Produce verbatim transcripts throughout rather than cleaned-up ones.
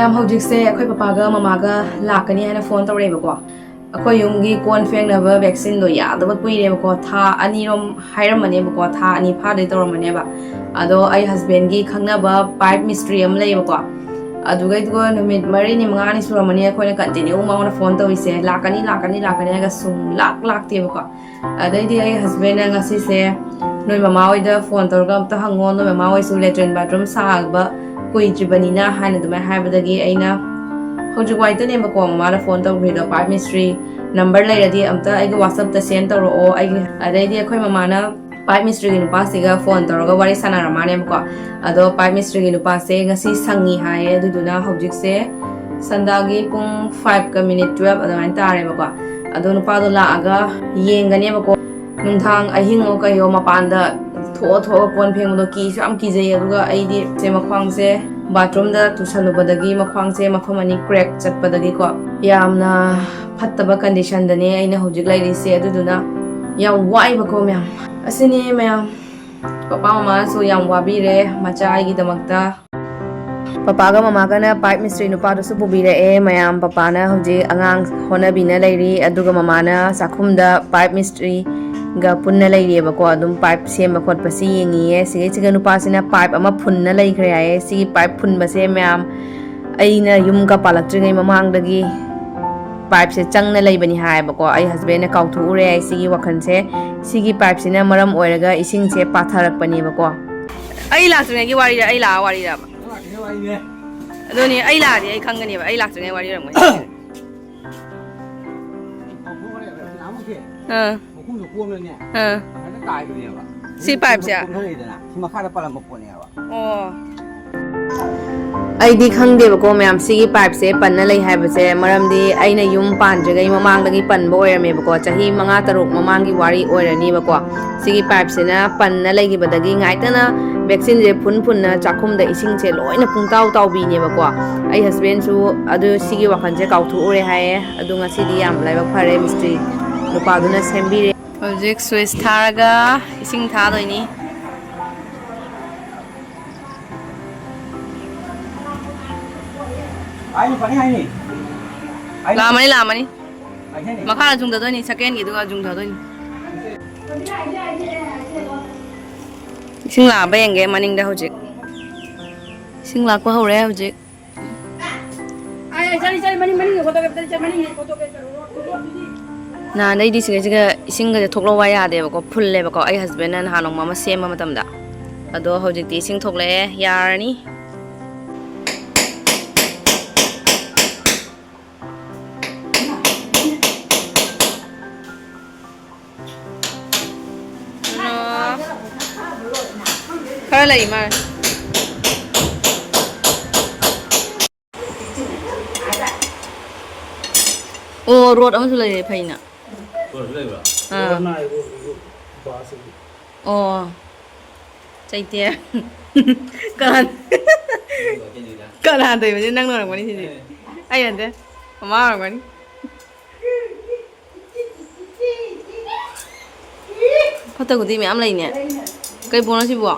ꯃꯌꯥꯝ, ꯍꯧꯖꯤꯛꯁꯦ ꯑꯩꯈꯣꯏ ꯄꯄꯥꯒ ꯃꯃꯥꯒ ꯂꯥꯛꯀꯅꯤ ꯍꯥꯏꯅ ꯐꯣꯟ ꯇꯧꯔꯛꯑꯦꯕꯀꯣ꯫ ꯑꯩꯈꯣꯏ ꯌꯨꯝꯒꯤ ꯀꯣꯟ ꯐꯦꯡꯅꯕ ꯕꯦꯁꯤꯟꯗꯣ ꯌꯥꯗꯕ ꯀꯨꯏꯔꯦꯕꯀꯣ, ꯊꯥ ꯑꯅꯤꯔꯣꯝ ꯍꯥꯏꯔꯝꯕꯅꯦꯕꯀꯣ, ꯊꯥ ꯑꯅꯤ ꯐꯥꯗꯣꯏ ꯇꯧꯔꯝꯕꯅꯦꯕ꯫ ꯑꯗꯣ ꯑꯩ ꯍꯁꯕꯦꯟꯒꯤ ꯈꯪꯅꯕ ꯄꯥꯏꯞ ꯃꯤꯁꯇ꯭ꯔꯤ ꯑꯃ ꯂꯩꯌꯦꯕꯀꯣ, ꯑꯗꯨꯒꯩꯗꯨꯒ ꯅꯨꯃꯤꯠ ꯃꯔꯤꯅꯤ ꯃꯉꯥꯅꯤ ꯁꯨꯔꯝꯃꯅꯤ ꯑꯩꯈꯣꯏꯅ ꯀꯟꯇꯤꯅ꯭ꯌꯨ ꯃꯉꯣꯟꯗ ꯐꯣꯟ ꯇꯧꯔꯤꯁꯦ, "ꯂꯥꯛꯀꯅꯤ, ꯂꯥꯛꯀꯅꯤ, ꯂꯥꯛꯀꯅꯤ" ꯍꯥꯏꯔꯒ ꯁꯨꯡꯂꯥꯛ ꯂꯥꯛꯇꯦꯕꯀꯣ꯫ ꯑꯗꯩꯗꯤ ꯑꯩ ꯍꯁꯕꯦꯟꯅ ꯉꯁꯤꯁꯦ, "ꯅꯣꯏ ꯃꯃꯥ ꯍꯣꯏꯗ ꯐꯣꯟ ꯇꯧꯔꯒ ꯑꯝꯇ ꯍꯪꯉꯣ, ꯅꯣꯏ ꯃꯃꯥ ꯍꯣꯏꯁꯨ ꯂꯦꯇ꯭ꯔꯤꯟ ꯕꯥꯠꯔꯨꯝ ꯁꯥꯕ ꯀꯨꯏꯗ꯭ꯔꯤꯕꯅꯤꯅ" ꯍꯥꯏꯅ ꯑꯗꯨꯃꯥꯏꯅ ꯍꯥꯏꯕꯗꯒꯤ ꯑꯩꯅ ꯍꯧꯖꯤꯛ ꯋꯥꯏꯇꯅꯦꯕꯀꯣ ꯃꯃꯥꯅ ꯐꯣꯟ ꯇꯧꯈ꯭ꯔꯤꯗꯣ, "ꯄꯥꯏꯞ ꯃꯤꯁꯇ꯭ꯔꯤ ꯅꯝꯕꯔ ꯂꯩꯔꯗꯤ ꯑꯝꯇ ꯑꯩꯒꯤ ꯋꯥꯆꯞꯇ ꯁꯦꯟ ꯇꯧꯔꯛꯑꯣ ꯑꯩꯒꯤ", ꯑꯗꯩꯗꯤ ꯑꯩꯈꯣꯏ ꯃꯃꯥꯅ ꯄꯥꯏꯞ ꯃꯤꯁꯇ꯭ꯔꯤꯒꯤ ꯅꯨꯄꯥꯁꯤꯒ ꯐꯣꯟ ꯇꯧꯔꯒ ꯋꯥꯔꯤ ꯁꯥꯟꯅꯔ ꯃꯥꯅꯦꯕꯀꯣ꯫ ꯑꯗꯣ ꯄꯥꯏꯞ ꯃꯤꯁꯇ꯭ꯔꯤꯒꯤ ꯅꯨꯄꯥꯁꯦ ꯉꯁꯤ ꯁꯪꯉꯤ ꯍꯥꯏꯌꯦ, ꯑꯗꯨꯗꯨꯅ ꯍꯧꯖꯤꯛꯁꯦ ꯁꯟꯗꯥꯒꯤ ꯄꯨꯡ ꯐꯥꯏꯚꯀ ꯃꯤꯅꯤꯠ ꯇꯨꯋꯦꯜꯞ ꯑꯗꯨꯃꯥꯏꯅ ꯇꯥꯔꯦꯕꯀꯣ꯫ ꯑꯗꯣ ꯅꯨꯄꯥꯗꯣ ꯂꯥꯛꯑꯒ ꯌꯦꯡꯒꯅꯦꯕꯀꯣ꯫ ꯅꯨꯡꯗꯥꯡ ꯑꯍꯤꯡꯉꯣ ꯀꯩꯌꯣ ꯃꯄꯥꯟꯗ ꯊꯣꯛꯑ ꯊꯣꯛꯑ ꯀꯣꯟ ꯐꯦꯡꯕꯗꯣ ꯀꯤꯁꯨ ꯌꯥꯝ ꯀꯤꯖꯩ꯫ ꯑꯗꯨꯒ ꯑꯩꯗꯤ ꯁꯦ ꯃꯈ꯭ꯋꯥꯡꯁꯦ ꯕꯥꯠꯔꯨꯝꯗ ꯇꯨꯁꯜꯂꯨꯕꯗꯒꯤ ꯃꯈ꯭ꯋꯥꯡꯁꯦ ꯃꯐꯝ ꯑꯅꯤ ꯀ꯭ꯔꯦꯛ ꯆꯠꯄꯗꯒꯤꯀꯣ ꯌꯥꯝꯅ ꯐꯠꯇꯕ ꯀꯟꯗꯤꯁꯟꯗꯅꯦ ꯑꯩꯅ ꯍꯧꯖꯤꯛ ꯂꯩꯔꯤꯁꯦ꯫ ꯑꯗꯨꯗꯨꯅ ꯌꯥꯝ ꯋꯥꯏꯕꯀꯣ ꯃꯌꯥꯝ꯫ ꯑꯁꯤꯅꯤ ꯃꯌꯥꯝ, ꯄꯄꯥ ꯃꯃꯥꯅꯁꯨ ꯌꯥꯝ ꯋꯥꯕꯤꯔꯦ ꯃꯆꯥ ꯑꯩꯒꯤꯗꯃꯛꯇ꯫ ꯄꯄꯥꯒ ꯃꯃꯥꯒꯅ ꯄꯥꯏꯞ ꯃꯤꯁꯇ꯭ꯔꯤ ꯅꯨꯄꯥꯗꯨꯁꯨ ꯄꯨꯕꯤꯔꯛꯑꯦ꯫ ꯃꯌꯥꯝ, ꯄꯄꯥꯅ ꯍꯧꯖꯤꯛ ꯑꯉꯥꯡ ꯍꯣꯠꯅꯕꯤꯅ ꯂꯩꯔꯤ, ꯑꯗꯨꯒ ꯃꯃꯥꯅ ꯆꯥꯛꯈꯨꯝꯗ ꯄꯥꯏꯞ ꯃꯤꯁꯇ꯭ꯔꯤꯒ ꯄꯨꯟꯅ ꯂꯩꯔꯤꯑꯕꯀꯣ꯫ ꯑꯗꯨꯝ ꯄꯥꯏꯞ ꯁꯦꯝꯕ ꯈꯣꯠꯄꯁꯤ ꯌꯦꯡꯉꯤꯌꯦ꯫ ꯁꯤꯒꯩꯁꯤꯒ ꯅꯨꯄꯥꯁꯤꯅ ꯄꯥꯏꯞ ꯑꯃ ꯐꯨꯟꯅ ꯂꯩꯈ꯭ꯔꯦ ꯍꯥꯏꯌꯦ꯫ ꯁꯤꯒꯤ ꯄꯥꯏꯞ ꯐꯨꯟꯕꯁꯦ ꯃꯌꯥꯝ, ꯑꯩꯅ ꯌꯨꯝꯒ ꯄꯥꯜꯂꯛꯇ꯭ꯔꯤꯉꯩ ꯃꯃꯥꯡꯗꯒꯤ ꯄꯥꯏꯞꯁꯦ ꯆꯪꯅ ꯂꯩꯕꯅꯤ ꯍꯥꯏꯌꯦꯕꯀꯣ꯫ ꯑꯩ ꯍꯁꯕꯦꯟꯅ ꯀꯥꯎꯊꯣꯛꯎꯔꯦ ꯍꯥꯏ ꯁꯤꯒꯤ ꯋꯥꯈꯜꯁꯦ꯫ ꯁꯤꯒꯤ ꯄꯥꯏꯞꯁꯤꯅ ꯃꯔꯝ ꯑꯣꯏꯔꯒ ꯏꯁꯤꯡꯁꯦ ꯄꯥꯊꯔꯛꯄꯅꯦꯕꯀꯣ꯫ ꯑꯩ ꯂꯥꯛꯇ꯭ꯔꯤꯉꯩꯒꯤ ꯋꯥꯔꯤꯔ, ꯑꯩ ꯂꯥꯛꯑ ꯋꯥꯔꯤꯔꯕ? ꯑꯗꯨꯅꯤ, ꯑꯩ ꯂꯥꯛꯑꯗꯤ ꯑꯩ ꯈꯪꯒꯅꯦꯕ, ꯑꯩ ꯂꯥꯛꯇ꯭ꯔꯤꯉꯩ ꯋꯥꯔꯤ ꯑꯣꯏꯔꯝꯒꯅꯤ꯫ ꯑꯥ꯫ ꯑꯥ꯫ ꯁꯤ ꯄꯥꯏꯞꯁꯦ? ꯁꯤ ꯃꯈꯥꯗ ꯄꯜꯂꯝꯕ ꯄꯣꯠꯅꯦꯕ꯫ ꯑꯣ꯫ ꯑꯩꯗꯤ ꯈꯪꯗꯦꯕꯀꯣ ꯃꯌꯥꯝ, ꯁꯤꯒꯤ ꯄꯥꯏꯞꯁꯦ ꯄꯟꯅ ꯂꯩ ꯍꯥꯏꯕꯁꯦ, ꯃꯔꯝꯗꯤ ꯑꯩꯅ ꯌꯨꯝ ꯄꯥꯟꯗ꯭ꯔꯤꯉꯩ ꯃꯃꯥꯡꯗꯒꯤ ꯄꯟꯕ ꯑꯣꯏꯔꯝꯃꯦꯕꯀꯣ, ꯆꯍꯤ ꯃꯉꯥ ꯇꯔꯨꯛ ꯃꯃꯥꯡꯒꯤ ꯋꯥꯔꯤ ꯑꯣꯏꯔꯅꯤꯕꯀꯣ꯫ ꯁꯤꯒꯤ ꯄꯥꯏꯞꯁꯤꯅ ꯄꯟꯅ ꯂꯩꯈꯤꯕꯗꯒꯤ ꯉꯥꯏꯇꯅ ꯕꯦꯁꯤꯟꯁꯦ ꯐꯨꯟ ꯐꯨꯟꯅ ꯆꯥꯛꯈꯨꯝꯗ ꯏꯁꯤꯡꯁꯦ ꯂꯣꯏꯅ ꯄꯨꯡꯇꯥꯎ ꯇꯥꯎꯕꯤꯅꯦꯕꯀꯣ꯫ ꯑꯩ ꯍꯁꯕꯦꯟꯁꯨ ꯑꯗꯨ ꯁꯤꯒꯤ ꯋꯥꯈꯜꯁꯦ ꯀꯥꯎꯊꯣꯛꯎꯔꯦ ꯍꯥꯏꯌꯦ꯫ ꯑꯗꯨ ꯉꯁꯤꯗꯤ ꯌꯥꯝ ꯂꯥꯏꯕꯛ ꯐꯔꯦ, ꯃꯤꯁꯇ꯭ꯔꯤ ꯅꯨꯄꯥꯗꯨꯅ ꯁꯦꯝꯕꯤꯔꯦ꯫ ꯍꯧꯖꯤꯛ ꯁ꯭ꯋꯤꯆ ꯊꯥꯔꯒ ꯏꯁꯤꯡ ꯊꯥꯗꯣꯏꯅꯤ꯫ ꯂꯥꯛꯑꯝꯃꯅꯤ, ꯂꯥꯛꯑꯝꯃꯅꯤ꯫ ꯃꯈꯥꯗ ꯆꯨꯝꯊꯗꯣꯏꯅꯤ, ꯁꯦꯀꯦꯟꯒꯤꯗꯨꯒ ꯆꯨꯝꯊꯗꯣꯏꯅꯤ꯫ ꯏꯁꯤꯡ ꯂꯥꯛꯑꯕ ꯌꯦꯡꯒꯦ ꯃꯅꯤꯡꯗ ꯍꯧꯖꯤꯛ꯫ ꯏꯁꯤꯡ ꯂꯥꯛꯄ ꯍꯧꯔꯦ ꯍꯧꯖꯤꯛ꯫ ꯅꯍꯥꯟꯗꯩꯗꯤ ꯁꯤꯒꯩꯁꯤꯒ ꯏꯁꯤꯡꯒꯁꯦ ꯊꯣꯛꯂꯛꯑꯣ ꯍꯥꯏ ꯌꯥꯗꯦꯕꯀꯣ, ꯐꯨꯜꯂꯦꯕꯀꯣ, ꯑꯩ ꯍꯁꯕꯦꯟꯅ ꯅꯍꯥꯟ ꯅꯣꯡꯃ ꯑꯃ ꯁꯦꯝꯕ ꯃꯇꯝꯗ꯫ ꯑꯗꯣ ꯍꯧꯖꯤꯛꯇꯤ ꯏꯁꯤꯡ ꯊꯣꯛꯂꯛꯑꯦ, ꯌꯥꯔꯅꯤ꯫ ꯑꯣ꯫ ꯈꯔ ꯂꯩ ꯃꯥꯜꯂꯦ꯫ ꯑꯣ, ꯔꯣꯠ ꯑꯃꯁꯨ ꯂꯩꯔꯦ, ꯐꯩꯅ꯫ ꯔꯣꯠꯁꯨ ꯂꯩꯕ꯭ꯔꯣ? ꯑꯥ꯫ ꯔꯣꯠꯅ ꯑꯩꯕꯨ, ꯑꯩꯕꯨ ꯕꯥꯁ ꯑꯣꯏꯕ꯫ ꯑꯣ꯫ ꯆꯩꯇꯦ꯫ ꯀꯅꯥ-, ꯀꯅꯥ ꯇꯧꯕꯁꯦ ꯅꯪ ꯑꯣꯏꯔꯝꯒꯅꯤ ꯁꯤꯗꯤ꯫ ꯑꯩ ꯅꯠꯇꯦ꯫ ꯃꯃꯥ ꯑꯣꯏꯔꯝꯒꯅꯤ꯫ ꯐꯠꯇ ꯒꯨꯗꯤ ꯃꯌꯥꯝ ꯂꯩꯅꯦ꯫ ꯀꯩ ꯄꯣꯠꯅꯣ ꯁꯤꯕꯣ?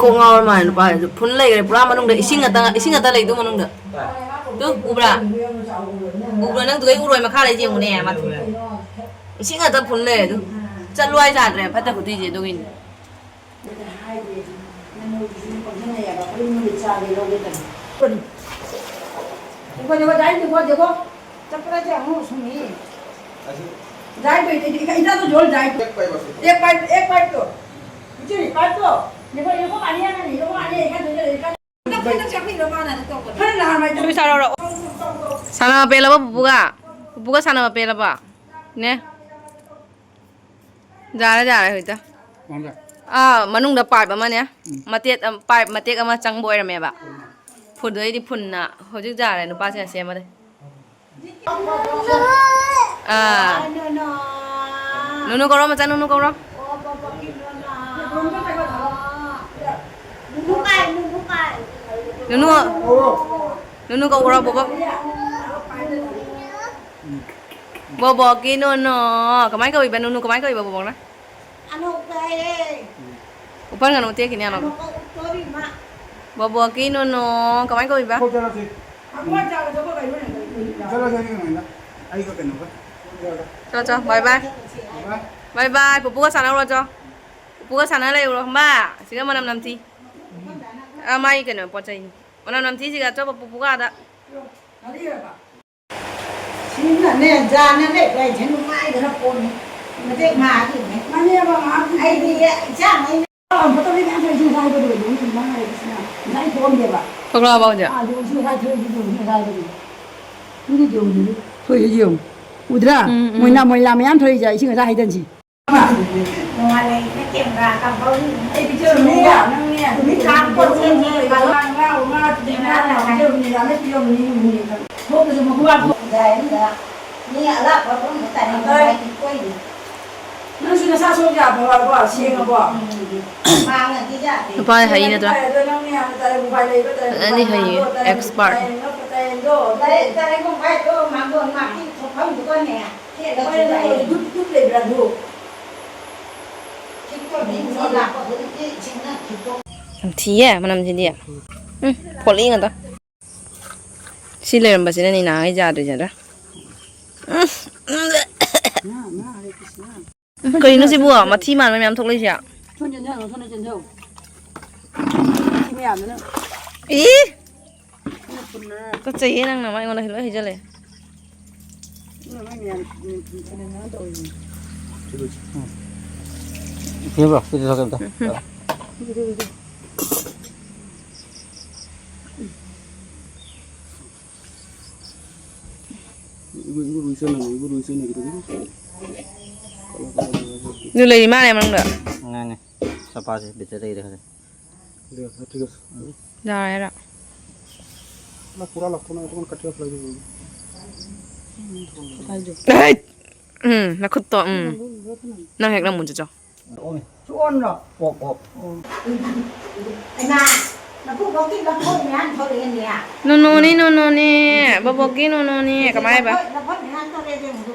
ꯀꯣꯛ ꯉꯥꯎꯔ ꯃꯥꯜꯂꯦ ꯅꯨꯄꯥꯁꯤꯁꯨ꯫ ꯐꯨꯟ ꯂꯩꯈ꯭ꯔꯦ ꯄꯨꯔꯥ ꯃꯅꯨꯡꯗ꯫ ꯏꯁꯤꯡ ꯉꯥꯛꯇ, ꯏꯁꯤꯡ ꯉꯥꯛꯇ ꯂꯩꯗꯣ ꯃꯅꯨꯡꯗ꯫ ꯇꯨ, ꯎꯕ꯭ꯔꯥ? ꯎꯕ꯭ꯔꯥ? ꯅꯪ ꯇꯨꯗꯩ ꯎꯔꯣꯏ, ꯃꯈꯥꯗꯩ ꯌꯦꯡꯉꯨꯅꯦ, ꯃꯊꯤ꯫ ꯏꯁꯤꯡ ꯉꯥꯛꯇ ꯐꯨꯜ ꯂꯩꯔꯦ ꯑꯗꯨ꯫ ꯆꯠꯂꯨ ꯍꯥꯏ ꯌꯥꯗ꯭ꯔꯦ, ꯐꯠꯇ ꯐꯠꯇꯤꯁꯦ ꯑꯗꯨꯒꯤꯅꯤ꯫ देखो, देखो, जाए, देखो, देखो। चक्कर से हम उसमें। जाए तो इधर, इधर तो जोर जाए। एक पाइप बस। एक पाइप, एक पाइप तो। मुझे एक पाइप तो। देखो, देखो, पानी आ रहा है, देखो, पानी आ रहा है, इधर, इधर, इधर। ꯁꯨꯏ ꯁꯥꯔꯛꯑꯣꯔꯣ? ꯁꯥꯟꯅꯕ ꯄꯦꯜꯂꯕ ꯄꯨꯄꯨꯒ? ꯄꯨꯄꯨꯒ ꯁꯥꯟꯅꯕ ꯄꯦꯜꯂꯕ? ꯅꯦ? ꯌꯥꯔꯦ, ꯌꯥꯔꯦ, ꯍꯧꯖꯤꯛꯇ꯫ ꯃꯅꯨꯡꯗ? ꯑꯥ, ꯃꯅꯨꯡꯗ ꯄꯥꯏꯞ ꯑꯃꯅꯦ꯫ ꯎꯝ꯫ ꯃꯇꯦꯛ ꯑꯝ-, ꯄꯥꯏꯞ ꯃꯇꯦꯛ ꯑꯃ ꯆꯪꯕ ꯑꯣꯏꯔꯝꯃꯦꯕ꯫ ꯐꯨꯟꯗꯨꯗꯩꯗꯤ ꯐꯨꯟꯅ ꯍꯧꯖꯤꯛ ꯌꯥꯔꯦ, ꯅꯨꯄꯥꯁꯤꯅ ꯁꯦꯝꯕꯗꯩ꯫ ꯑꯥ꯫ ꯅꯨꯅꯨ ꯀꯧꯔꯣ, ꯃꯆꯥ ꯅꯨꯅꯨ ꯀꯧꯔꯣ꯫ ꯅꯨꯅꯨ, ꯅꯨꯅꯨ ꯀꯧꯔꯣ, ꯕꯣꯕꯣꯛ꯫ ꯕꯣꯕꯣꯛꯀꯤ ꯅꯨꯅꯨ꯫ ꯀꯃꯥꯏ ꯀꯧꯏꯕ? ꯅꯨꯅꯨ ꯀꯃꯥꯏ ꯀꯧꯏꯕ ꯕꯣꯕꯣꯛꯅ? ꯑꯅꯧꯕ ꯍꯥꯏꯌꯦ꯫ ꯎꯄꯟ ꯀꯩꯅꯣ ꯇꯦꯛꯈꯤꯅꯤ ꯑꯅꯧꯕ꯫ ꯑꯅꯧꯕ ꯎꯠꯇꯣꯔꯤ ꯃꯥ꯫ ꯕꯣꯕꯣꯛꯀꯤ ꯅꯨꯅꯨ꯫ ꯀꯃꯥꯏ ꯀꯧꯏꯕ? ꯆꯠꯂꯁꯤ꯫ ꯑꯩꯈꯣꯏ ꯆꯥꯕ ꯊꯛꯄ ꯀꯩꯅꯣ ꯂꯩꯇꯦ꯫ ꯆꯠꯂꯁꯤ ꯑꯩꯒ ꯀꯩꯅꯣꯗ꯫ ꯆꯣ, ꯆꯣ, bye bye꯫ Bye bye꯫ Bye bye꯫ ꯄꯨꯄꯨꯒ ꯁꯥꯟꯅꯧꯔꯣ, ꯆꯣ꯫ ꯄꯨꯄꯨꯒ ꯁꯥꯟꯅ ꯂꯩꯔꯨꯔꯣ, ꯈꯪꯕ? ꯁꯤꯒ ꯃꯅꯝ ꯅꯝꯊꯤ꯫ ꯑ, ꯃꯥꯒꯤ ꯀꯩꯅꯣ, ꯄꯣꯠ ꯆꯩ꯫ ꯃꯅꯝ ꯅꯝꯊꯤ ꯁꯤꯒ, ꯆꯣ, ꯄꯨꯄꯨꯒ ꯑꯥꯗ꯫ ꯁꯤꯅꯅꯦ, ꯖꯥꯅ ꯂꯩꯕ ꯍꯥꯏꯁꯦ ꯅꯨꯡꯉꯥꯏꯈ꯭ꯔ ꯄꯣꯠꯅꯤ꯫ ꯃꯇꯦꯛ ꯃꯥꯒꯤꯅꯦ꯫ ꯃꯥꯅꯦꯕ, ꯃꯥꯒꯤ꯫ ꯑꯩꯗꯤ ꯏꯆꯥꯉꯩꯅ ꯑꯝꯕꯇꯧꯔꯤ ꯃꯌꯥꯝ ꯇꯧꯔꯤꯁꯦ ꯉꯁꯥꯏ ꯍꯥꯏꯕꯗꯨ ꯑꯗꯨꯝ ꯏꯃꯥ ꯍꯥꯏꯔꯤꯁꯤꯅ ꯉꯁꯥꯏ ꯊꯣꯛꯑꯝꯗꯦꯕ꯫ ꯊꯣꯛꯂꯛꯑꯕ ꯍꯧꯖꯤꯛ? ꯑꯥ, ꯑꯗꯨ ꯁꯤ ꯉꯁꯥꯏ ꯊꯣꯛꯏꯁꯤ ꯌꯦꯡꯉꯨ, ꯁꯤ ꯉꯁꯥꯏ ꯍꯥꯏꯕꯗꯨ꯫ ꯃꯤꯗꯤ ꯌꯦꯡꯉꯨ, ꯊꯣꯛꯏꯁꯤ ꯌꯦꯡꯉꯨ꯫ ꯎꯗ꯭ꯔꯥ? ꯎꯝ, ꯎꯝ꯫ ꯃꯣꯏꯅꯥ, ꯃꯣꯏꯅꯥ ꯃꯌꯥꯝ ꯊꯣꯛꯏꯁꯦ ꯏꯁꯤꯡ ꯉꯁꯥꯏ ꯍꯩꯗꯟꯁꯤ꯫ ꯅꯣꯡꯉꯥꯜꯂꯛꯏꯅ ꯀꯦꯃꯦꯔꯥ ꯀꯥꯞꯍꯧꯔꯤꯅꯤ꯫ ꯑꯩ ꯄꯤꯖꯔꯨꯅꯦ, ꯅꯪꯅꯦ꯫ ꯅꯨꯃꯤꯠ ꯇꯥꯡ ꯀꯨꯟ ꯉꯥ, ꯉꯥ, ꯉꯥ, ꯉꯥ ꯄꯤꯖꯔꯨꯅꯦ, ꯌꯥꯝꯅ ꯄꯤꯖꯔꯨꯅꯦ, ꯌꯦꯡꯉꯨꯅꯦ꯫ ꯊꯣꯛꯄꯁꯨ ꯃꯈꯨ ꯍꯥꯞꯄ꯫ ꯌꯥꯏꯗ꯫ ꯃꯤ ꯑꯔꯥꯞꯄ ꯃꯐꯝꯗ ꯇꯥꯏꯅꯤꯡꯕ ꯍꯣꯏ꯫ ꯍꯥꯏꯗꯤ ꯀꯣꯏꯅꯤ꯫ ꯅꯪꯁꯨ ꯅꯁꯥ ꯁꯣꯛ ꯌꯥꯗ꯭ꯔꯣ ꯍꯥꯏꯕꯣ? ꯁꯦꯡꯉꯕꯣ? ꯎꯝ꯫ ꯃꯥꯡꯉꯗꯤ ꯌꯥꯗꯦ꯫ ꯅꯨꯄꯥ ꯍꯩ ꯅꯠꯇ꯭ꯔꯥ? ꯐꯔꯦ, ꯑꯗꯣ ꯅꯪꯅ ꯌꯥꯝꯅ ꯇꯥꯔꯦ, ꯎꯄꯥꯏ ꯂꯩꯕ ꯇꯥꯔꯦ꯫ ꯐꯖꯅꯗꯤ ꯍꯩꯌꯦ, ꯇꯥꯏ, expert꯫ ꯇꯥꯏ, ꯇꯥꯏ, ꯇꯥꯏ, ꯇꯥꯏ꯫ ꯇꯥꯔꯦ, ꯇꯥꯔꯦ, ꯀꯨꯝ ꯀꯥꯏꯗꯣ, ꯃꯥꯡꯒꯣꯟ ꯃꯥꯒꯤ ꯊꯣꯛꯐꯝꯗꯨꯒꯅꯦ꯫ ꯍꯣꯏ, ꯅꯪ ꯍꯧꯖꯤꯛ ꯙꯨꯞ, ꯙꯨꯞ ꯂꯩꯕ꯭ꯔꯥ, ꯙꯨꯞ? ꯌꯥꯝ ꯊꯤꯌꯦ ꯃꯅꯝꯁꯤꯗꯤ꯫ ꯎꯝ, ꯐꯣꯠꯂꯤ ꯉꯥꯛꯇ꯫ ꯁꯤ ꯂꯩꯔꯝꯕꯁꯤꯅꯅꯤ ꯅꯍꯥꯟꯒꯩ ꯌꯥꯗ꯭ꯔꯤꯁꯦ ꯅꯠꯇ꯭ꯔꯥ? ꯎꯝ, ꯎꯝ꯫ ꯀꯩꯅꯣ ꯁꯤꯕꯨ? ꯃꯊꯤ ꯃꯥꯟꯕ ꯃꯌꯥꯝ ꯊꯣꯛꯂꯛꯏꯁꯦ? ꯁꯣꯝꯗ ꯆꯦꯟꯊꯔꯣ, ꯁꯣꯝꯗ ꯆꯦꯟꯊꯔꯣ꯫ ꯃꯊꯤ ꯃꯌꯥꯝꯗꯨꯅ꯫ ꯏ! ꯁꯣꯝꯗ ꯄꯨꯟꯅ꯫ ꯇꯨꯀꯠꯆꯩꯌꯦ, ꯅꯪꯅ ꯑꯃ ꯑꯩꯉꯣꯟꯗ ꯂꯣꯏ ꯍꯩꯖꯜꯂꯦ꯫ ꯁꯤꯗ ꯃꯣꯏ ꯃꯌꯥꯝ, ꯎꯝ, ꯎꯝ, ꯀꯩꯅꯣ ꯇꯧꯔꯤꯅꯤ꯫ ꯁꯤꯕ꯭ꯔꯣ? ꯁꯤꯗ ꯊꯣꯛꯀꯦ ꯑꯝꯇ꯫ ꯎꯝ, ꯎꯝ꯫ ꯁꯤꯗ, ꯁꯤꯗ꯫ ꯏꯕꯨ, ꯏꯕꯨ ꯂꯣꯏ ꯆꯟꯅꯕꯅꯤ, ꯏꯕꯨ ꯂꯣꯏ ꯆꯟꯅꯈꯤꯗꯕꯅꯤ꯫ ꯑꯗꯨ ꯂꯩꯔꯤ ꯃꯥꯜꯂꯦ ꯃꯅꯨꯡꯗ꯫ ꯉꯥꯏꯅꯦ꯫ ꯆꯄꯥꯁꯦ ꯕꯤꯠꯇ ꯂꯩꯔꯦ ꯈꯜꯂꯦ꯫ ꯌꯥꯔꯦꯔꯥ? ꯄꯨꯔꯥ ꯂꯧꯊꯣꯛꯅ, ꯑꯗꯨꯒ ꯀꯠꯊꯠꯂ ꯂꯩꯔꯦ꯫ ꯍꯩꯠ! ꯎꯝ, ꯅꯈꯨꯠꯇꯣ, ꯎꯝ꯫ ꯅꯪ ꯍꯦꯛ ꯅꯪ ꯃꯨꯟ ꯆꯠꯆꯧ꯫ ꯆꯣꯟꯗ꯭ꯔꯣ? ꯑꯣꯛ, ꯑꯣꯛ꯫ ꯏꯃꯥ, ꯅꯀꯨꯕꯣꯛꯀꯤ ꯂꯐꯣꯏ ꯃꯌꯥꯝ ꯊꯣꯛꯂꯛꯑꯦꯅꯦ꯫ ꯅꯨꯅꯨꯅꯤ, ꯅꯨꯅꯨꯅꯤ, ꯕꯣꯕꯣꯛꯀꯤ ꯅꯨꯅꯨꯅꯤ, ꯀꯃꯥꯏ ꯍꯥꯏꯕ? ꯂꯐꯣꯏ, ꯂꯐꯣꯏ ꯃꯌꯥꯝ ꯊꯣꯛꯂꯛꯑꯦ, ꯏꯕꯦꯝꯃ꯫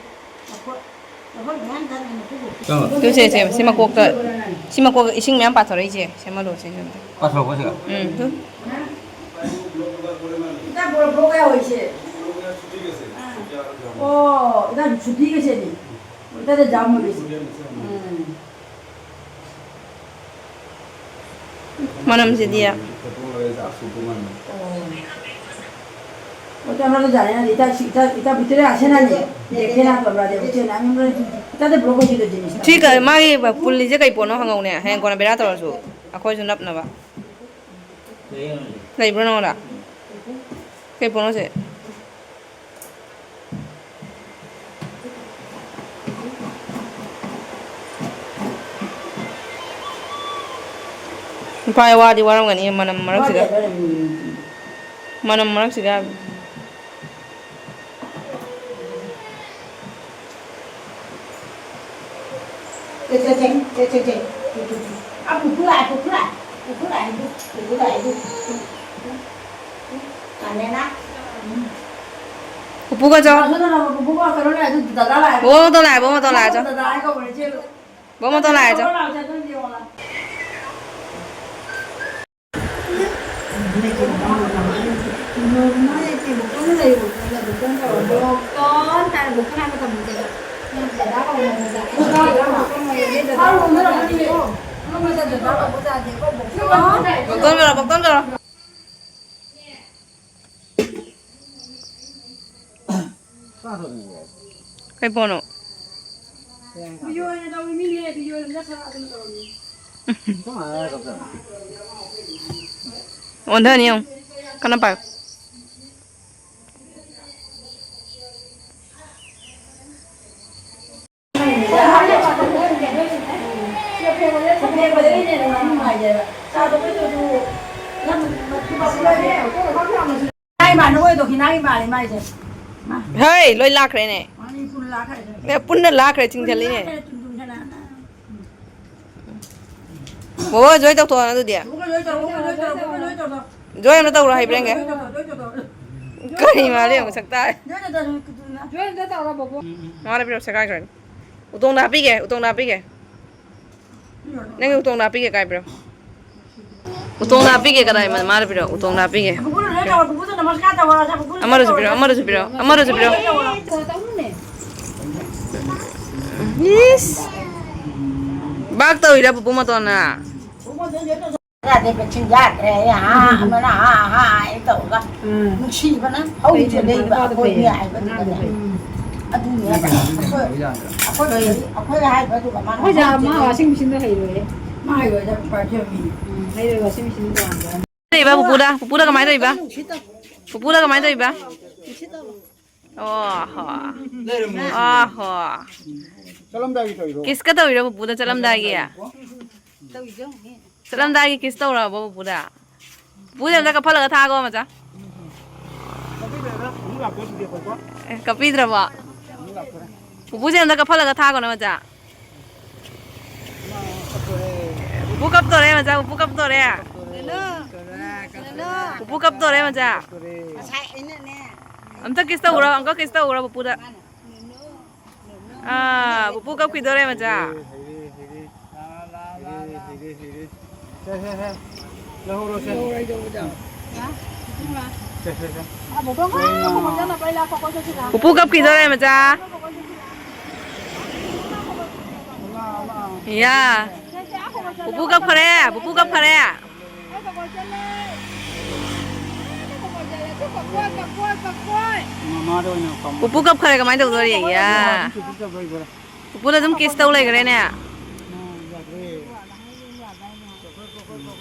ꯇꯨ ꯁꯦ, ꯁꯦ, ꯁꯤ ꯃꯀꯣꯛꯇ, ꯁꯤ ꯃꯀꯣꯛꯇ ꯏꯁꯤꯡ ꯃꯌꯥꯝ ꯄꯥꯊꯣꯔꯛꯏꯁꯦ, ꯁꯦꯝꯍꯜꯂꯣ ꯁꯦ, ꯁꯦ ꯑꯝꯇ꯫ ꯄꯥꯊꯣꯔꯛꯄ ꯁꯤꯒ? ꯎꯝ, ꯇꯨ꯫ ꯏꯇꯥ ꯕ꯭ꯔꯣ, ꯕ꯭ꯔꯣ ꯀꯥꯏ ꯑꯣꯏꯁꯦ? ꯑꯣ, ꯏꯇꯥ ꯁꯨꯇꯤ ꯀꯩꯁꯦ ꯅꯤ? ꯏꯇꯥꯗ ꯖꯥꯝ ꯑꯣꯏꯁꯦ꯫ ꯎꯝ꯫ ꯃꯅꯝꯁꯤꯗꯤ ꯌꯥꯝ꯫ ও তো আমরা তো জানি না, এটা, এটা, এটা ভিতরে আসে না নি? দেখে না তো আমরা যে, বুঝছো না? আমি আমরা এটাতে ব্লক হয়েছিল জিনিসটা। ꯁꯤ ꯀ-, ꯃꯥꯒꯤ ꯄꯨꯜꯂꯤꯁꯦ ꯀꯩ ꯄꯣꯠꯅꯣ ꯍꯪꯉꯧꯅꯦ, ꯍꯌꯦꯡ ꯀꯣꯟꯅ ꯕꯦꯔꯥ ꯇꯧꯔꯁꯨ ꯑꯩꯈꯣꯏꯁꯨ ꯅꯞꯅꯕ꯫ ꯂꯩꯕ꯭ꯔꯣ ꯅꯉꯣꯟꯗ? ꯀꯩ ꯄꯣꯠꯅꯣ ꯁꯦ? ꯅꯨꯄꯥ ꯋꯥꯗꯤ ꯋꯥꯔꯝꯒꯅꯤ ꯃꯅꯝ ꯃꯔꯛꯁꯤꯗ꯫ ꯃꯅꯝ ꯃꯔꯛꯁꯤꯗ꯫ ꯆꯦ, ꯆꯦ, ꯆꯦ, ꯆꯦ, ꯆꯦ, ꯆꯦ꯫ Two, two, two. ꯑ, ꯄꯨꯄꯨ ꯂꯥꯛꯑꯦ, ꯄꯨꯄꯨ ꯂꯥꯛꯑꯦ꯫ ꯄꯨꯄꯨ ꯂꯥꯛꯑꯦ, ꯄꯨꯄꯨ ꯂꯥꯛꯑꯦ꯫ ꯇꯜꯂꯦꯅ꯫ ꯄꯨꯄꯨꯒ ꯆꯣ꯫ ꯄꯨꯄꯨꯒ ꯀꯩꯅꯣ ꯂꯥꯛꯑꯦ, ꯑꯗꯨ ꯗꯗꯥ ꯂꯥꯛꯑꯦ꯫ ꯕꯣ ꯃꯇꯣꯟ ꯂꯥꯛꯑꯦ, ꯕꯣ ꯃꯇꯣꯟ ꯂꯥꯛꯑꯦ, ꯆꯣ꯫ ꯗꯗꯥ ꯍꯥꯏ ꯀꯧꯕꯅꯦ, ꯆꯦꯜꯂꯨ꯫ ꯕꯣ ꯃꯇꯣꯟ ꯂꯥꯛꯑꯦ, ꯆꯣ꯫ ꯂꯥꯛꯑꯣ, ꯆꯦ, ꯑꯗꯨ ꯌꯦꯡꯉꯣ ꯂꯥꯎ꯫ ꯕꯣꯛꯇꯣꯟ ꯇꯧꯔꯣ, ꯕꯣꯛꯇꯣꯟ ꯇꯧꯔꯣ꯫ ꯀꯩ ꯄꯣꯠꯅꯣ? ꯚꯤꯗꯤꯑꯣ ꯑꯣꯏꯅ ꯇꯧꯔꯤꯃꯤꯅꯦ, ꯚꯤꯗꯤꯑꯣ ꯑꯣꯏꯅ ꯁꯥꯗꯅ ꯇꯧꯔꯤꯃꯤ꯫ ꯑꯣꯟꯊꯅꯤ ꯌꯦꯡꯉꯨ꯫ ꯀꯟꯅ ꯄꯥꯏꯌꯨ꯫ ꯍꯩ, ꯂꯣꯏ ꯂꯥꯛꯈ꯭ꯔꯦꯅꯦ꯫ ꯃꯥꯅꯤ, ꯄꯨꯟꯅ ꯂꯥꯛꯈ꯭ꯔꯦ꯫ ꯑꯦ, ꯄꯨꯟꯅ ꯂꯥꯛꯈ꯭ꯔꯦ, ꯆꯤꯡꯁꯤꯜꯂꯤꯅꯦ꯫ ꯄꯨꯟꯅ ꯂꯥꯛꯈ꯭ꯔꯦ, ꯆꯤꯡ ꯆꯤꯡꯁꯤꯜꯂꯛꯑꯅ꯫ ꯕꯣꯕꯣ, ꯖꯣꯏ ꯇꯧꯊꯣꯛꯑꯣ ꯑꯗꯨꯗꯤ꯫ ꯕꯣꯕꯣ, ꯂꯣꯏ ꯇꯧꯔꯣ, ꯕꯣꯕꯣ, ꯂꯣꯏ ꯇꯧꯔꯣ꯫ ꯖꯣꯏ ꯑꯃ ꯇꯧꯔꯣ ꯍꯥꯏꯕ꯭ꯔꯦ ꯍꯪꯒꯦ꯫ ꯂꯣꯏ ꯇꯧꯔꯣ, ꯂꯣꯏ ꯇꯧꯔꯣ꯫ ꯀꯔꯤ ꯃꯥꯜꯂꯤ ꯑꯃꯨꯛ ꯁꯛ ꯇꯥꯔꯦ꯫ ꯖꯣꯏ ꯇꯧꯔꯣ, ꯖꯣꯏ ꯇꯧꯔꯣ, ꯕꯣꯕꯣ꯫ ꯃꯥꯅ ꯄꯤꯔꯛꯄ ꯁꯦꯒꯥꯏꯈ꯭ꯔꯅꯤ꯫ ꯎꯇꯣꯡꯗ ꯍꯥꯞꯄꯤꯒꯦ, ꯎꯇꯣꯡꯗ ꯍꯥꯞꯄꯤꯒꯦ꯫ ꯅꯪꯒꯤ ꯎꯇꯣꯡꯗ ꯍꯥꯞꯄꯤꯒꯦ, ꯀꯥꯏ ꯄꯤꯔꯛꯑꯣ꯫ ꯎꯇꯣꯡꯗ ꯍꯥꯞꯄꯤꯒꯦ, ꯀꯗꯥꯏ ꯃꯥꯅ ꯄꯤꯔꯛꯑꯣ, ꯎꯇꯣꯡꯗ ꯍꯥꯞꯄꯤꯒꯦ꯫ ꯑꯃꯔꯁꯨ ꯄꯤꯔꯛꯑꯣ, ꯑꯃꯔꯁꯨ ꯄꯤꯔꯛꯑꯣ, ꯑꯃꯔꯁꯨ ꯄꯤꯔꯛꯑꯣ꯫ ꯏꯁ! ꯕꯥꯛ ꯇꯧꯔꯤꯔꯥ ꯄꯨꯄꯨ ꯃꯇꯣꯟꯅ? ꯌꯥꯗꯦ, ꯄꯦꯟꯁꯤꯜ ꯌꯥꯗ꯭ꯔꯦ꯫ ꯑꯩ ꯍꯥ, ꯑꯃꯅ ꯍꯥ, ꯍꯥ, ꯑꯩ ꯇꯧꯔꯒ ꯎꯝ꯫ ꯅꯨꯡꯁꯤꯕꯅ ꯍꯧꯖ ꯂꯩꯕ ꯑꯩꯈꯣꯏꯅꯦ ꯍꯥꯏꯕꯗꯨꯗꯅꯦ꯫ ꯎꯝ꯫ ꯑꯗꯨꯅꯦ ꯑꯩꯈꯣꯏ, ꯑꯩꯈꯣꯏ, ꯑꯩꯈꯣꯏ ꯍꯥꯏꯕꯗꯨꯒ ꯃꯥꯅ ꯑꯩꯈꯣꯏ ꯖꯥ-, ꯍꯧꯖ ꯃꯥ ꯂꯩꯕ꯫ Washing machine ꯗꯣ ꯍꯩꯔꯣꯏꯌꯦ꯫ ꯃꯥ ꯍꯩꯔꯣꯏ, ꯖꯥ-, ꯄꯥꯏꯖꯕꯤ꯫ ꯎꯝ, ꯍꯩꯔꯣꯏ, washing machine ꯗꯣ ꯄꯥꯝꯕ꯭ꯔꯥ? ꯂꯩꯕ ꯄꯨꯄꯨꯗ, ꯄꯨꯄꯨꯗ ꯀꯃꯥꯏꯅ ꯇꯧꯔꯤꯕ? ꯄꯨꯄꯨꯗ ꯀꯃꯥꯏꯅ ꯇꯧꯔꯤꯕ? ꯑꯣ ꯍꯣ꯫ ꯂꯩꯔꯝꯃꯣ꯫ ꯑꯣ ꯍꯣ꯫ ꯆꯠꯂꯝꯗꯥꯏꯒꯤ ꯇꯧꯔꯤꯔꯣ? Kiss ꯀ ꯇꯧꯔꯤꯔꯣ ꯄꯨꯄꯨꯗ ꯆꯠꯂꯝꯗꯥꯏꯒꯤ? ꯇꯧꯔꯤꯁꯦ ꯌꯦꯡꯉꯨꯅꯦ꯫ ꯆꯠꯂꯝꯗꯥꯏꯒꯤ kiss ꯇꯧꯔꯕꯣ ꯄꯨꯄꯨꯗ? ꯄꯨꯄꯨꯁꯦ ꯑꯝꯇ ꯀꯞꯐꯜꯂꯒ ꯊꯥꯒꯣ, ꯃꯆꯥ꯫ ꯑꯦ, ꯀꯞꯄꯤꯗ꯭ꯔꯕꯣ? ꯄꯨꯄꯨꯁꯦ ꯑꯝꯇ ꯀꯞꯐꯜꯂꯒ ꯊꯥꯒꯣꯅꯦ, ꯃꯆꯥ꯫ ꯄꯨꯄꯨ ꯀꯞꯇꯣꯔꯦ, ꯃꯆꯥ, ꯄꯨꯄꯨ ꯀꯞꯇꯣꯔꯦ꯫ ꯄꯨꯄꯨ ꯀꯞꯇꯣꯔꯦ, ꯃꯆꯥ꯫ ꯉꯁꯥꯏ ꯑꯩꯅꯅꯦ꯫ ꯑꯝꯇ kiss ꯇꯧꯔꯣ, ꯑꯝꯇ kiss ꯇꯧꯔꯣ ꯄꯨꯄꯨꯗ꯫ ꯑꯥ, ꯄꯨꯄꯨ ꯀꯞꯈꯤꯗꯣꯔꯦ, ꯃꯆꯥ꯫ ꯍꯩꯔꯦ, ꯍꯩꯔꯦ, ꯍꯩꯔꯦ꯫ ꯍꯩꯔꯦ, ꯍꯩꯔꯦ, ꯍꯩꯔꯦ꯫ ꯁꯦ, ꯁꯦ, ꯁꯦ꯫ ꯂꯧꯍꯧꯔꯣ, ꯁꯦ꯫ ꯁꯦ, ꯁꯦ, ꯁꯦ꯫ ꯄꯨꯄꯨ ꯀꯞꯈꯤꯗꯣꯔꯦ, ꯃꯆꯥ꯫ ꯏꯌꯥ꯫ ꯄꯨꯄꯨ ꯀꯞꯈꯔꯦ, ꯄꯨꯄꯨ ꯀꯞꯈꯔꯦ꯫ ꯃꯃꯥꯗ ꯑꯣꯏꯅ ꯀꯝꯃꯣ꯫ ꯄꯨꯄꯨ ꯀꯞꯈꯔꯦ, ꯀꯃꯥꯏꯅ ꯇꯧꯗꯣꯔꯤ? ꯏꯌꯥ꯫ ꯄꯨꯄꯨꯗ ꯑꯗꯨꯝ kiss ꯇꯧ ꯂꯩꯈ꯭ꯔꯦꯅꯦ꯫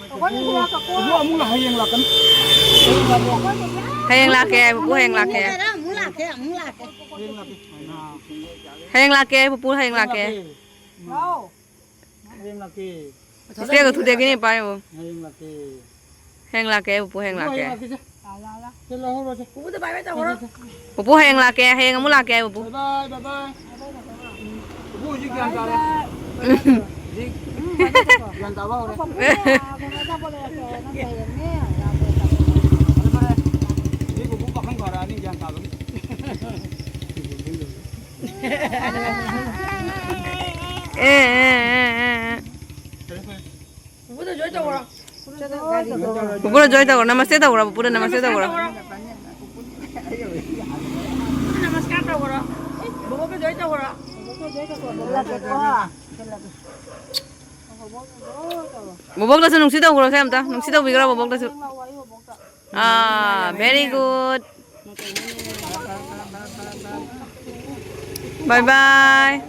ꯄꯨꯄꯨ ꯑꯃꯨꯛ ꯍꯌꯦꯡ ꯂꯥꯛꯀꯅꯤ꯫ ꯍꯌꯦꯡ ꯂꯥꯛꯀꯦ, ꯄꯨꯄꯨ ꯍꯌꯦꯡ ꯂꯥꯛꯀꯦ꯫ ꯑꯃꯨꯛ ꯂꯥꯛꯀꯦ, ꯑꯃꯨꯛ ꯂꯥꯛꯀꯦ꯫ ꯍꯌꯦꯡ ꯂꯥꯛꯀꯦ꯫ ꯍꯌꯦꯡ ꯂꯥꯛꯀꯦ, ꯄꯨꯄꯨ ꯍꯌꯦꯡ ꯂꯥꯛꯀꯦ꯫ ꯍꯌꯦꯡ ꯂꯥꯛꯀꯦ꯫ ꯏꯆꯦꯒ ꯊꯨꯗꯦꯛꯀꯤꯅꯦ ꯄꯥꯏꯌꯣ꯫ ꯍꯌꯦꯡ ꯂꯥꯛꯀꯦ꯫ ꯍꯌꯦꯡ ꯂꯥꯛꯀꯦ, ꯄꯨꯄꯨ ꯍꯌꯦꯡ ꯄꯨꯄꯨ ꯂꯥꯛꯀꯦ꯫ ꯍꯌꯦꯡ ꯂꯥꯛꯀꯦꯁꯦ꯫ ꯁꯦ, ꯂꯧꯍꯧꯔꯣꯁꯦ꯫ ꯄꯨꯄꯨꯗ bye bye ꯇꯧꯈ꯭ꯔꯣ꯫ ꯄꯨꯄꯨ ꯍꯌꯦꯡ ꯂꯥꯛꯀꯦ, ꯍꯌꯦꯡ ꯑꯃꯨꯛ ꯂꯥꯛꯀꯦ, ꯄꯨꯄꯨ꯫ Bye bye, bye bye꯫ ꯄꯨꯄꯨ ꯍꯧꯖꯤꯛ ꯒ꯭ꯌꯥꯟ ꯇꯥꯔꯦ꯫ ꯍꯧꯖꯤꯛ ꯒ꯭ꯌꯥꯟ ꯇꯥꯕ ꯍꯧꯔꯦ꯫ ꯐꯔꯦ, ꯐꯔꯦ꯫ ꯍꯧꯖꯤꯛ ꯄꯨꯄꯨ ꯄꯥꯈꯪ ꯐꯥꯔꯛꯑꯅꯤ ꯒ꯭ꯌꯥꯟ ꯇꯥꯕꯒꯤ꯫ ꯑꯦ, ꯑꯦ, ꯑꯦ, ꯑꯦ, ꯑꯦ꯫ ꯄꯨꯄꯨꯗ ꯖꯣꯏ ꯇꯧꯈ꯭ꯔꯣ꯫ ꯄꯨꯄꯨꯗ ꯖꯣꯏ ꯇꯧꯈ꯭ꯔꯣ, ꯅꯃꯁꯇꯦ ꯇꯧꯈ꯭ꯔꯣ, ꯄꯨꯄꯨꯗ ꯅꯃꯁꯇꯦ ꯇꯧꯈ꯭ꯔꯣ꯫ ꯅꯃꯁꯀꯥꯔ ꯇꯧꯈ꯭ꯔꯣ꯫ ꯕꯣꯕꯣꯛꯇ ꯖꯣꯏ ꯇꯧꯈ꯭ꯔꯣ꯫ ꯕꯣꯕꯣꯛꯇꯁꯨ ꯅꯨꯡꯁꯤ ꯇꯧꯈ꯭ꯔꯣꯁꯦ ꯑꯝꯇ, ꯅꯨꯡꯁꯤ ꯇꯧꯕꯤꯈ꯭ꯔꯣ ꯕꯣꯕꯣꯛꯇꯁꯨ꯫ ꯑꯥ, very good. Bye bye.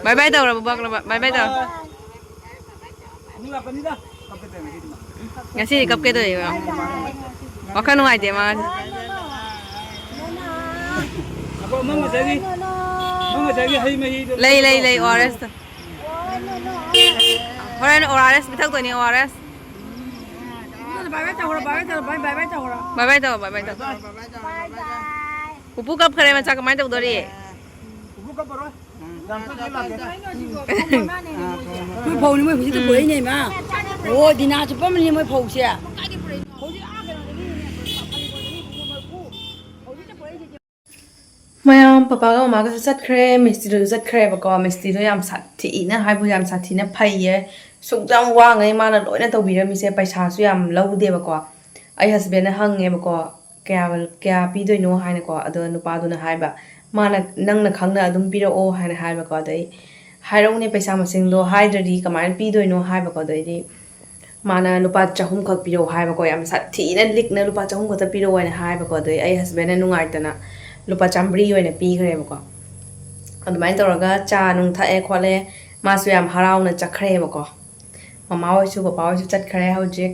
Bye bye ꯇꯧꯔꯕ ꯕꯣꯛꯂꯕ? Bye bye ꯇꯧꯔꯕ? ꯉꯁꯤꯗꯤ ꯀꯞꯀꯦ ꯇꯧꯔꯤꯕ? ꯋꯥꯈꯜ ꯅꯨꯡꯉꯥꯏꯇꯦ ꯃꯥ ꯉꯁꯤ꯫ ꯑꯩꯈꯣꯏ ꯑꯃ ꯉꯁꯥꯏꯒꯤ, ꯑꯃ ꯉꯁꯥꯏꯒꯤ ꯍꯩ ꯃꯍꯤꯗꯣ ꯂꯩ, ꯂꯩ, ꯂꯩ, ꯑꯣ ꯑꯥꯔ ꯑꯦꯁꯇꯣ꯫ ꯍꯣꯔꯦꯟ ꯑꯣ ꯑꯥꯔ ꯑꯦꯁ ꯄꯤꯊꯛꯇꯣꯏꯅꯤ, ꯑꯣ ꯑꯥꯔ ꯑꯦꯁ꯫ ꯕꯥꯏ ꯕꯥꯏ ꯇꯧꯔꯣ, ꯕꯥꯏ ꯕꯥꯏ ꯇꯧꯔꯣ, ꯕꯥꯏ ꯕꯥꯏ ꯇꯧꯔꯣ꯫ ꯕꯥꯏ ꯕꯥꯏ ꯇꯧ, ꯕꯥꯏ ꯕꯥꯏ ꯇꯧ꯫ ꯄꯨꯄꯨ ꯀꯞꯈ꯭ꯔꯦ, ꯃꯆꯥ ꯀꯃꯥꯏꯅ ꯇꯧꯗꯣꯔꯤ? ꯄꯨꯄꯨ ꯀꯞꯄꯔꯣꯏ꯫ ꯃꯣꯏ ꯐꯧꯅꯤ, ꯃꯣꯏ ꯍꯧꯖꯤꯛꯇ ꯄꯨꯔꯛꯏꯅꯦ, ꯏꯃꯥ꯫ ꯑꯣ, ꯗꯤꯅꯥ ꯆꯨꯞꯄꯝꯃꯅꯤ ꯃꯣꯏ ꯐꯧꯁꯦ꯫ ꯃꯌꯥꯝ ꯄꯄꯥꯒ ꯃꯃꯥꯒꯁꯨ ꯆꯠꯈ꯭ꯔꯦ, ꯃꯤꯁꯇꯤꯗꯨꯁꯨ ꯆꯠꯈ꯭ꯔꯦꯕꯀꯣ꯫ ꯃꯤꯁꯇꯤꯗꯣ ꯌꯥꯝ ꯁꯥꯊꯤꯅ ꯍꯥꯏꯕꯨ ꯌꯥꯝ ꯁꯥꯊꯤꯅ ꯐꯩꯌꯦ꯫ ꯁꯨꯛ ꯌꯥꯝ ꯋꯥꯉꯩ ꯃꯥꯅ ꯂꯣꯏꯅ ꯇꯧꯕꯤꯔꯝꯃꯤꯁꯦ, ꯄꯩꯁꯥꯁꯨ ꯌꯥꯝ ꯂꯧꯗꯦꯕꯀꯣ꯫ ꯑꯩ ꯍꯁꯕꯦꯟꯅ ꯍꯪꯉꯦꯕꯀꯣ, "ꯀꯌꯥ, ꯀꯌꯥ ꯄꯤꯗꯣꯏꯅꯣ?" ꯍꯥꯏꯅꯀꯣ꯫ ꯑꯗꯣ ꯅꯨꯄꯥꯗꯨꯅ ꯍꯥꯏꯕ, ꯃꯥꯅ, "ꯅꯪꯅ ꯈꯪꯅ ꯑꯗꯨꯝ ꯄꯤꯔꯛꯑꯣ" ꯍꯥꯏꯅ ꯍꯥꯏꯕꯀꯣ꯫ ꯑꯗꯩ, "ꯍꯥꯏꯔꯛꯎꯅꯦ ꯄꯩꯁꯥ ꯃꯁꯤꯡꯗꯣ, ꯍꯥꯏꯗ꯭ꯔꯗꯤ ꯀꯃꯥꯏꯅ ꯄꯤꯗꯣꯏꯅꯣ?" ꯍꯥꯏꯕꯀꯣ꯫ ꯑꯗꯩꯗꯤ ꯃꯥꯅ ꯂꯨꯄꯥ ꯆꯍꯨꯝꯈꯛ ꯄꯤꯔꯛꯑꯣ ꯍꯥꯏꯕꯀꯣ, ꯌꯥꯝ ꯁꯥꯊꯤꯅ ꯂꯤꯛꯅ ꯂꯨꯄꯥ ꯆꯍꯨꯝ ꯈꯛꯇ ꯄꯤꯔꯛꯑꯣ ꯍꯥꯏꯅ ꯍꯥꯏꯕꯀꯣ꯫ ꯑꯗꯩ ꯑꯩ ꯍꯁꯕꯦꯟꯅ ꯅꯨꯡꯉꯥꯏꯇꯅ ꯂꯨꯄꯥ ꯆꯥꯝꯃꯔꯤ ꯑꯣꯏꯅ ꯄꯤꯈ꯭ꯔꯦꯕꯀꯣ꯫ ꯑꯗꯨꯃꯥꯏꯅ ꯇꯧꯔꯒ ꯆꯥ ꯅꯨꯡ ꯊꯛꯑꯦ ꯈꯣꯠꯂꯦ, ꯃꯥꯁꯨ ꯌꯥꯝ ꯍꯔꯥꯎꯅ ꯆꯠꯈ꯭ꯔꯦꯕꯀꯣ꯫ ꯃꯃꯥ ꯍꯣꯏꯁꯨ ꯕꯕꯥ ꯍꯣꯏꯁꯨ ꯆꯠꯈ꯭ꯔꯦ ꯍꯧꯖꯤꯛ꯫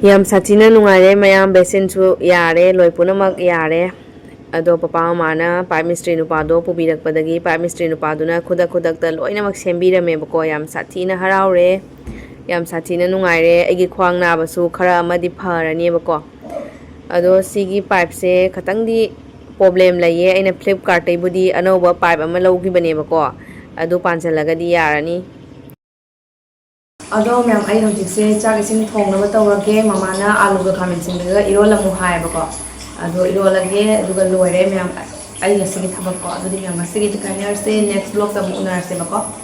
ꯌꯥꯝ ꯁꯥꯊꯤꯅ ꯅꯨꯡꯉꯥꯏꯔꯦ ꯃꯌꯥꯝ, ꯕꯦꯁꯤꯟꯁꯨ ꯌꯥꯔꯦ, ꯂꯣꯏ ꯄꯨꯝꯅꯃꯛ ꯌꯥꯔꯦ꯫ ꯑꯗꯣ ꯄꯄꯥ ꯃꯃꯥꯅ ꯄꯥꯏꯞ ꯃꯤꯁꯇ꯭ꯔꯤ ꯅꯨꯄꯥꯗꯣ ꯄꯨꯕꯤꯔꯛꯄꯗꯒꯤ ꯄꯥꯏꯞ ꯃꯤꯁꯇ꯭ꯔꯤ ꯅꯨꯄꯥꯗꯨꯅ ꯈꯨꯗꯛ ꯈꯨꯗꯛꯇ ꯂꯣꯏꯅꯃꯛ ꯁꯦꯝꯕꯤꯔꯝꯃꯦꯕꯀꯣ꯫ ꯌꯥꯝ ꯁꯥꯊꯤꯅ ꯍꯔꯥꯎꯔꯦ, ꯌꯥꯝ ꯁꯥꯊꯤꯅ ꯅꯨꯡꯉꯥꯏꯔꯦ꯫ ꯑꯩꯒꯤ ꯈ꯭ꯋꯥꯡ ꯅꯥꯕꯁꯨ ꯈꯔ ꯑꯃꯗꯤ ꯐꯔꯅꯦꯕꯀꯣ꯫ ꯑꯗꯣ ꯁꯤꯒꯤ ꯄꯥꯏꯞꯁꯦ ꯈꯇꯪꯗꯤ ꯄ꯭ꯔꯣꯕ꯭ꯂꯦꯝ ꯂꯩꯌꯦ꯫ ꯑꯩꯅ ꯐ꯭ꯂꯤꯞꯀꯥꯔꯠꯇꯩꯕꯨꯗꯤ ꯑꯅꯧꯕ ꯄꯥꯏꯞ ꯑꯃ ꯂꯧꯈꯤꯕꯅꯦꯕꯀꯣ꯫ ꯑꯗꯨ ꯄꯥꯟꯁꯤꯜꯂꯒꯗꯤ ꯌꯥꯔꯅꯤ꯫ ꯑꯗꯣ ꯃꯌꯥꯝ, ꯑꯩ ꯍꯧꯖꯤꯛꯁꯦ ꯆꯥꯛ ꯏꯁꯤꯡ ꯊꯣꯡꯅꯕ ꯇꯧꯔꯒꯦ꯫ ꯃꯃꯥꯅ ꯑꯥꯂꯨꯒ ꯈꯥꯃꯦꯟ ꯑꯁꯤꯟꯕꯒ ꯏꯔꯣꯜꯂꯝꯃꯨ ꯍꯥꯏꯌꯦꯕꯀꯣ꯫ ꯑꯗꯣ ꯏꯔꯣꯜꯂꯒꯦ, ꯑꯗꯨꯒ ꯂꯣꯏꯔꯦ ꯃꯌꯥꯝ, ꯑꯩ ꯉꯁꯤꯒꯤ ꯊꯕꯛꯀꯣ꯫ ꯑꯗꯨꯗꯤ ꯃꯌꯥꯝ, ꯉꯁꯤꯒꯤꯗꯤ ꯀꯥꯏꯅꯔꯁꯦ, next vlogꯇ ꯑꯃꯨꯛ ꯎꯅꯔꯁꯦꯕꯀꯣ꯫